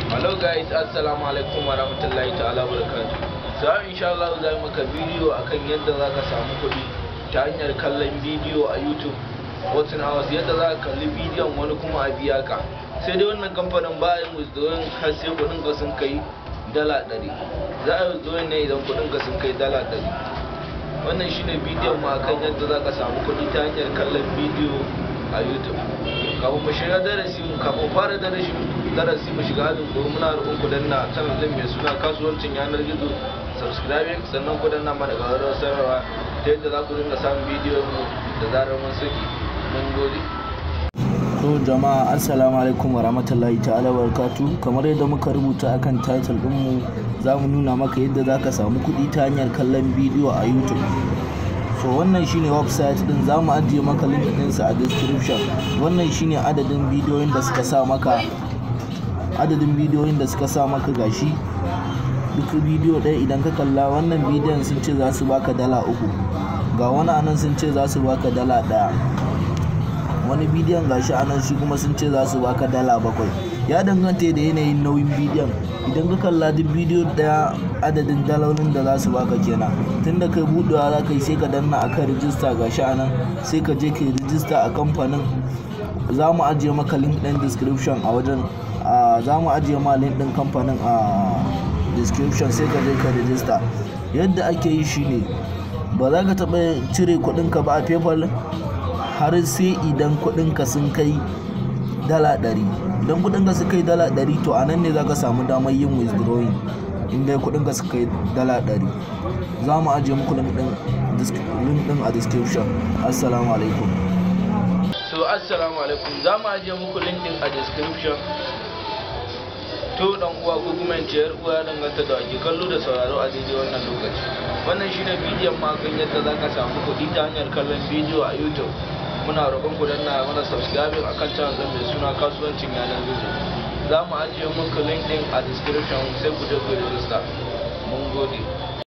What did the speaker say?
Hello guys, assalamu alaikum wa rahmatullahi ta'ala barakatuh. So insha Allah za mu maka bidiyo akan yadda za ka samu kuɗi ta hanyar kallon bidiyo a YouTube watching hours, yadda za ka kalli bidiyon wani kuma a biya ka. Sai dai wannan kamfanin ba yin withdrawing har sai kuɗin ka sun kai $100. Za a yi withdrawing ne idan kuɗin ka sun kai $100. Wannan shine bidiyon mu akan yadda za ka samu kuɗi ta hanyar kallon bidiyo a YouTube. Kafin mu shiga darasi, kafin fara darasi mu shiga ajin gobe, muna roƙon ku danna channel din mai suna Kasuwancin Yanar Gizo subscribing, sannan ku danna mana ƙararrawar sanarwa ta yadda za ku dinga samun bidiyon mu da zarar mun saki. Mun gode. To jama'a, assalamu alaikum wa rahmatullahi ta'ala wa barakatuh. Kamar yadda muka rubuta akan title ɗinmu, za mu nuna maka yadda za ka samu kuɗi ta hanyar kallon bidiyo a YouTube. So wannan shine website din, za mu ajiye maka link ɗinsa a description. Wannan shine adadin bidiyoyin da suka sa maka, adadin bidiyoyin da suka sa maka. Gashi duk bidiyo ɗaya idan ka kalla, wannan bidiyon sun ce za su baka $3. Ga wani anan sun ce za su baka $1. Wani bidiyon gashi anan, shi kuma sun ce za su baka $7. Ya danganta da yanayin nauyin bidiyon. Idan ka kalla duk bidiyo daya, adadin dalolin da za su baka kenan. Tunda kai budewa za ka yi, sai ka danna akan rijista. Gashi anan, sai ka je ka yi rijista a kamfanin. Za mu ajiye maka link ɗin description a wajen, za mu ajiye ma link ɗin kamfanin a description, sai ka je ka rijista. Yadda ake yi shine, ba za ka taɓa cire kuɗinka ba a PayPal har sai idan kuɗinka sun kai $100. Idan kuɗinka sun kai $100, to a nan ne za ka samu damar yin withdrawing. In dai kuɗinka suka kai $100, za mu ajiye muku link ɗin a description. Assalamu alaikum. So assalamu alaikum, za mu ajiye muku link din a description. To dan uwa, ko kuma in ce yar uwa, ya danganta da ake kallo da sauraro a daidai wannan lokaci. Wannan shine bidiyon ma kan yadda za ka samu kuɗi ta hanyar kallon bidiyo a YouTube. Muna roƙon ku danna mana subscribing akan channel ɗin mai suna Kasuwancin Yanar Gizo. Za mu ajiye muku link din a description, sai ku je ku register. Mun gode.